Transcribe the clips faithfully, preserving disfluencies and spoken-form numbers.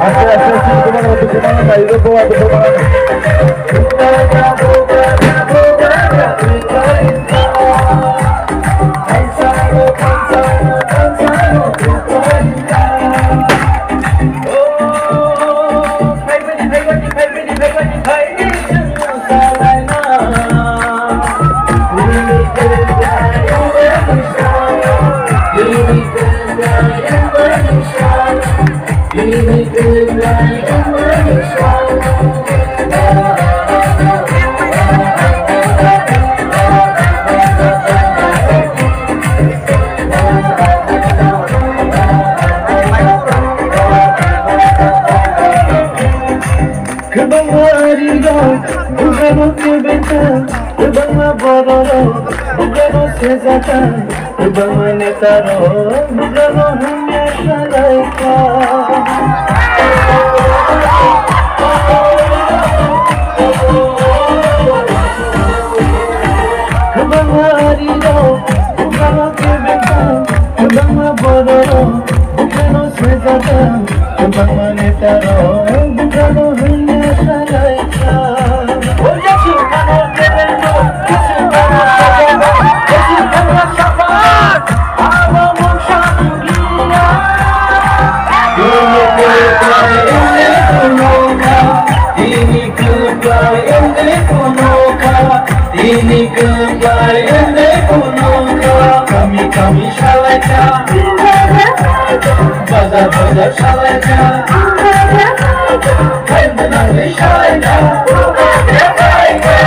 Aste aste sir, tomar motto tomar nai, tomar motto tomar nai. Kwbangma arirok bugrano kebengkha, kwbangma bororok bugrano sejak kha, kwbangma netarok bugrano hamya salaikha. Kwbangma arirok bugrano kebengkha, kwbangma bororok bugrano sejak kha, kwbangma netarok bugrano hamya salaikha. Tini kwplai wngwi phunukha, kami kami salaikha, bazar bazar salaikha, nangwi salaikha, bubagra paikha,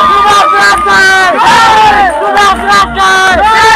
bubagra paikha, bubagra paikha.